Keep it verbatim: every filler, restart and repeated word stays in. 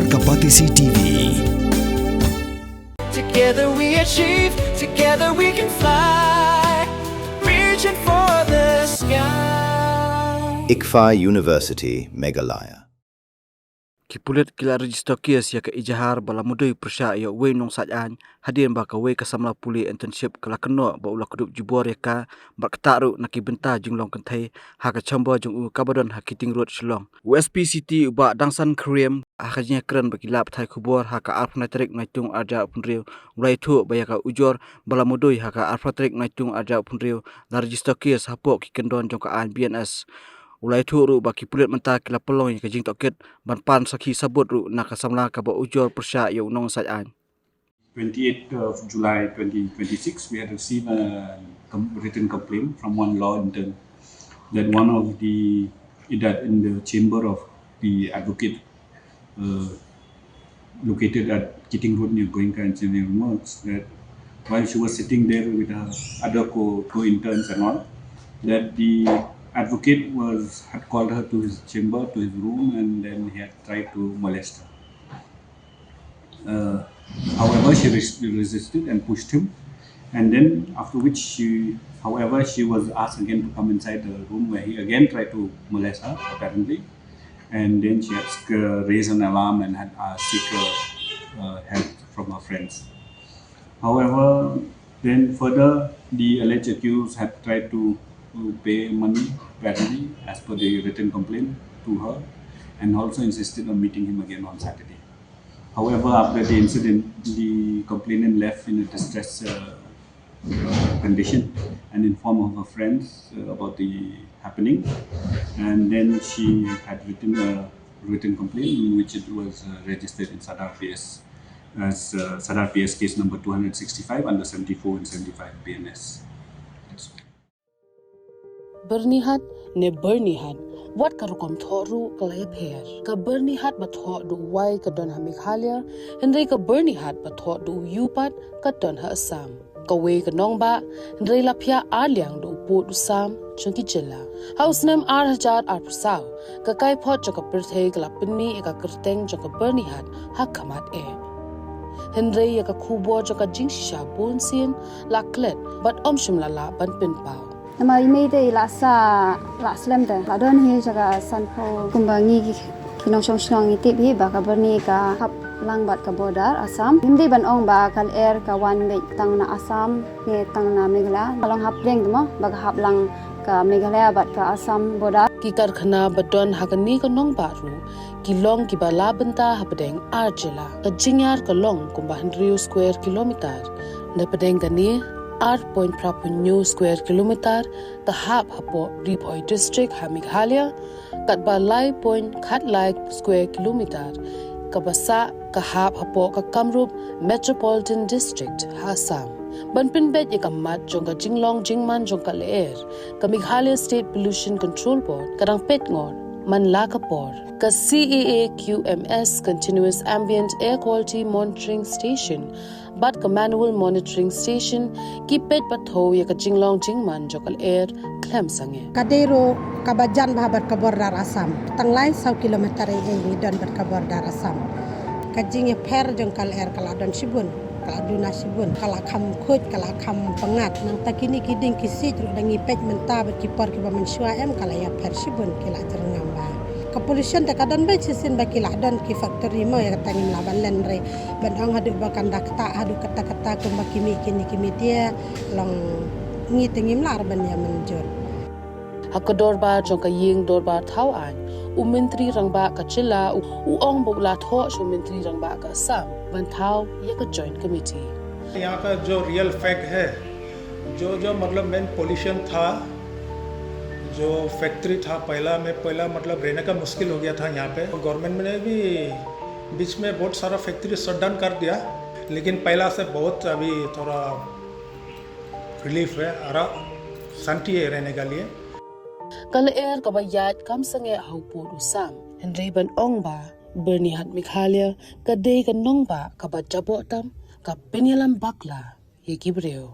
Ka Batesi T V. Together we achieve, together we can fly, reaching for the sky. ICFAI University, Meghalaya. Ki pulit ki la register case ïa ka ejahar ba la mudui pyrshah ïa uwei u nongsaid aiñ hadien ba kawei ka samla pule internship ka la kynnoh ba u la kdup jubor ïa ka bad ktah ruh na ki bynta jinglong kynthei ha ka chamber jong u kaba don ha Keating Road, Shillong. U S P City u Bah Dangsan Kyriem ha ka jingïakren bad ki lad pathai khubor ha ka arphew tarik Naitung arhajar arphew hynriew u la ïathuh ba ïa ka ujor ba la mudui ha ka arphew tarik Naitung arhajar arphew hynriew la register case hapoh ki kyndon jong ka aiñ B N S. U la ïathuh ruh ba ki pulit mynta ki la pynlong ïa ka jingtohkit ban pan sakhi sabut ruh na ka samla kaba ujor pyrshah ïa u nongsaid aiñ. Twenty-eighth of July twenty twenty-six, we had received a com-, written complaint from one law intern that one of the, that in the chamber of the advocate, uh, located at Keating Road near Goenka Engineering Works, that while she was sitting there with her other co-, co-interns and all, that the advocate was, had called her to his chamber, to his room, and then he had tried to molest her. Uh, however, she res-, resisted and pushed him. And then, after which, she, however, she was asked again to come inside the room where he again tried to molest her, apparently. And then she had sc-, raised an alarm and had, uh, seek, uh, uh, help from her friends. However, then further, the alleged accused had tried to, uh, pay money, apparently, as per the written complaint, to her, and also insisted on meeting him again on Saturday. However, after the incident, the complainant left in a distressed, uh, uh, condition and informed of her friends, uh, about the happening. And then she had written a written complaint in which it was, uh, registered in Sadar P S as, uh, Sadar P S case number two hundred sixty-five under seventy-four and seventy-five B N S. Byrnihat ne Byrnihat, wat ka rukom thoh ruh ka la ïapher. Ka Byrnihat ba thoh da u Y ka don ha Meghalaya, hynrei ka Byrnihat ba thoh da u U pat ka don ha Assam. Kawei ka nongbah, hynrei la phiah ar liang da u pud u sam jong ki jylla. Ha u snem ar hajar arphew saw, ka kaiphod jong ka pyrthei ka la pynmih ïa ka kyrteng jong ka Byrnihat ha khmat eh. Hynrei ïa ka khubor jong ka jingshisha bunsien la klet bad ym shym la lah ban pynpaw. Namar i mei te i la sa, la slem te, la don hi jaka sanphew. Kumba ngi ki, ki nongshong shnong ngi tip hi ba ka Byrni ka hap lang bad ka border Assam. Ngim dei ban ong ba ka lyer ka wan beit tang na Assam ne tang na Meghalaya. Ka long hapdeng te mo ba ka hap lang ka Meghalaya bad ka Assam border. Ki karkhana ba don ha kane ka nongbah ruh ki long kiba la bynta hapdeng ar jylla. Ka jingïar ka long kumba hynriew square kilometer. Na pdeng kane, ar point phra phew hynñiew square kilometer ka hap hapoh Ri Bhoi District ha Meghalaya, katba lai point khatlai square kilometer kaba sah ka hap hapoh ka Kamrup Metropolitan District ha Assam. Ban pynbeit ïa ka mat jong ka jinglong jingman jong ka lyer, ka Meghalaya State Pollution Control Board ka dang peit ngor man la ka por. Ka C A A Q M S Continuous Ambient Air Quality Monitoring Station bad ka Manual Monitoring Station ki peit pathou ïa ka jinglong jingman jong ka lyer khlem sangeh. Ka dei ruh kaba jan bha bad ka border Assam. Tang lai saw kilometer ei ei ngi don bad ka border Assam. Ka jingïapher jong ka lyer ka la don shibun, ka la duna shibun, ka la kham khuid, ka la kham pyngngad. Nangta kine ki dieng ki siej ruh da ngi peit mynta bad ki por kiba mynshuwa em ka la ïapher shibun, ki la jyrngam bha. Ka pollution te ka don beit shisien ba ki la don ki factory mo, ïa kata ngim lah ban len re. Ban ong haduh ba kan da ktah haduh katta katta kumba ki mih kine ki media, long ngi te ngim lah re ban ïa mynjur. Ha ka dorbar jong ka ïing dorbar thaw aiñ, u Myntri Rangbah ka jylla u, u ong ba u la thoh sha u Myntri Rangbah ka Assam ban thaw ïa ka Joint Committee. यहाँ का जो रियल फैक्ट है, जो, जो मतलब मेन पोल्यूशन था, जो फैक्ट्री था पहला में, पहला मतलब रहने का मुश्किल हो गया था यहाँ पे। गवर्नमेंट ने भी बीच में बहुत सारा फैक्ट्री शट डाउन कर दिया, लेकिन पहला से बहुत अभी थोड़ा रिलीफ है, आराम, शांति है रहने के लिए। Ka lyer kaba ïaid kam sangeh ha u pud u sam. Hynrei ban ong ba Byrnihat Meghalaya ka dei ka nongbah kaba jaboh tam, ka pynïalam bakla ïa ki briew.